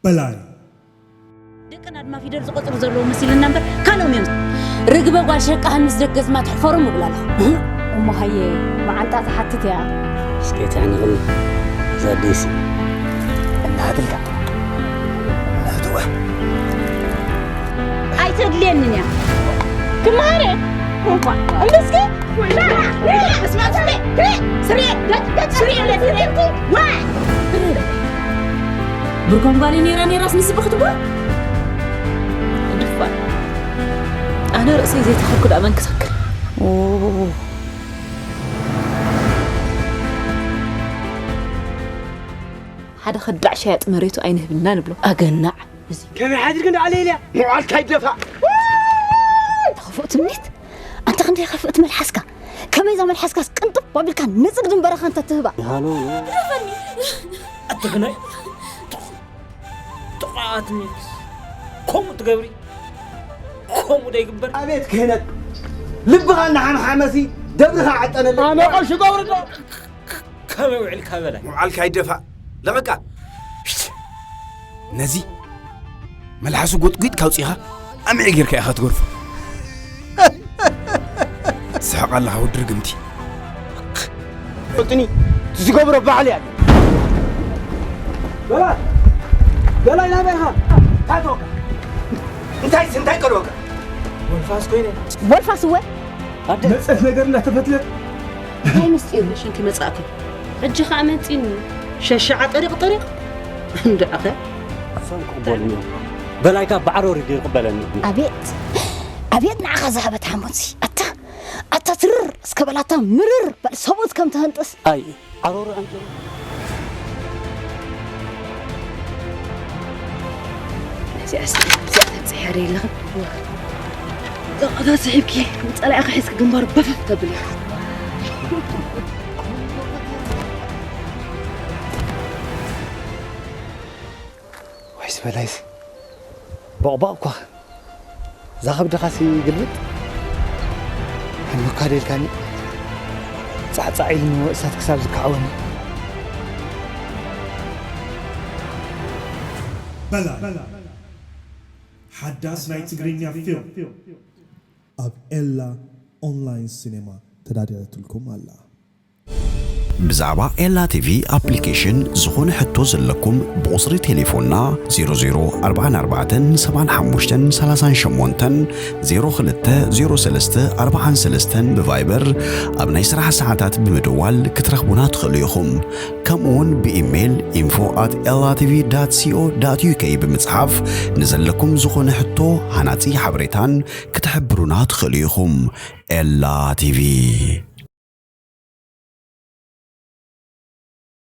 በላይ። ደቅና ድማ ፊደል ዝቆፅሩ ዘለዉ መሲልና እምበር ካልኦም እዮም። ርግበ ጓል ሸቃህን ምስ ደገዝማ ትሕፈሮም እብል ኣለኹ። እሞ ሃየ መዓንጣ ትሓትት እያ። እስከ ተዕንቕኒ እዛ ደይሲ። እናሃትልካ ኣይተድልየንን እያ። ክመሃር እየ። እንኳ እንደስከ ብርኮም ጓል ኔራ ኔራስ ንስብኽት ጓል ድፋር። ኣነ ርእሰይ ዘይተኸልኩ ደኣ መን ክተክል? ሓደ ከዳዕ ሸያጢ መሬቱ ኣይንህብና ንብሎ። ኣገናዕ እዚ ከመይ ሓዲርክ እንዳ ኣለይልያ ምውዓልካ ይደፋ ተኸፍኦ ትምኒት። ኣንታ ክንደይ ከፍእት መልሓስካ። ከመይዛ መልሓስካስ ቅንጥብ ኣቢልካ ንጽግድን በረኻን ተትህባ። ኣትኽናይ ጥቓ ትምኒት ከምኡ ትገብሪ ከምኡ ዶ ይግበር? ኣቤት ክህነት ልብኻ እናሓምሓመሲ ደብርኻ ዓጠነለይ። ኣነ ቀሺ ገብሪ ዶ ከመይ ውዕልካ በላይ? ምውዓልካ ይደፋእ ለቐቃ። ነዚ መልሓሱ ጎጥጒጥካ ኣውጺኻ ኣምዒ ጌርካ ኢኻ ትገርፎ። ትስሕቕ ኣለኻ ወዲ ርግምቲ። ቅጥኒ ዝገብሮ ባዕሉ እያ። በላይ በላይ ናበይ ኢኻ? እንታይ ተወካ? እንታይ እንታይ ቀልወካ? ወልፋስ ኮይነ ወልፋስ እወ መጸት ነገር እንዳተፈትለት እንታይ ምስጢሩ ሽንቲ መጻእኩም? ሕጂ ኸኣ መጺኒ ሸሻዓ ጠሪቕ ጠሪቕ እንድዕኸ ሰንኩ ቦልኒ በላይካ ባዕሮ ሪድ ይቕበለኒ ኣቤት ኣቤት ንዓኻ ዝሃበት ሓሞትሲ ኣታ ኣታ ትርር እስከ በላታ ምርር በል ሰብኡት ከም ተህንጥስ ኣይ ዓሮሮ ኣንጭሩ ነዚኣስ እዚኣ ተብፅሕያ ዶ የለኽን ጠቐታ ስሒብኪ ንፀላኢኻ ሒዝኪ ግንባሩ በፈፍ ተብል ኢኻ ወይስ በላይስ ቦቕባቕ እኳ እዛ ከብድኻሲ ግልብጥ ሕልምካ ደልካኒ ጻዕጻዕ ኢልኒ እሳት ክሳብ ዝከዓወኒ በላ ሓዳስ ናይ ትግርኛ ፊልም ኣብ ኤላ ኦንላይን ሲኔማ ተዳሊያትልኩም ኣላ። ብዛዕባ ኤላ ቲቪ ኣፕሊኬሽን ዝኾነ ሕቶ ዘለኩም ብቑጽሪ ቴሌፎንና ዜሮ ዜሮ ኣርባዓን ኣርባዕተን ሰብዓን ሓሙሽተን ሰላሳን ሸሞንተን ዜሮ ክልተ ዜሮ ሰለስተ ኣርባዓን ሰለስተን ብቫይበር ኣብ ናይ ስራሕ ሰዓታት ብምድዋል ክትረኽቡና ትኽእሉ ኢኹም። ከምኡውን ብኢሜይል info at latv co uk ብምጽሓፍ ንዘለኩም ዝኾነ ሕቶ ሃናጺ ሓበሬታን ክትሕብሩና ትኽእሉ ኢኹም። ኤላ ቲቪ።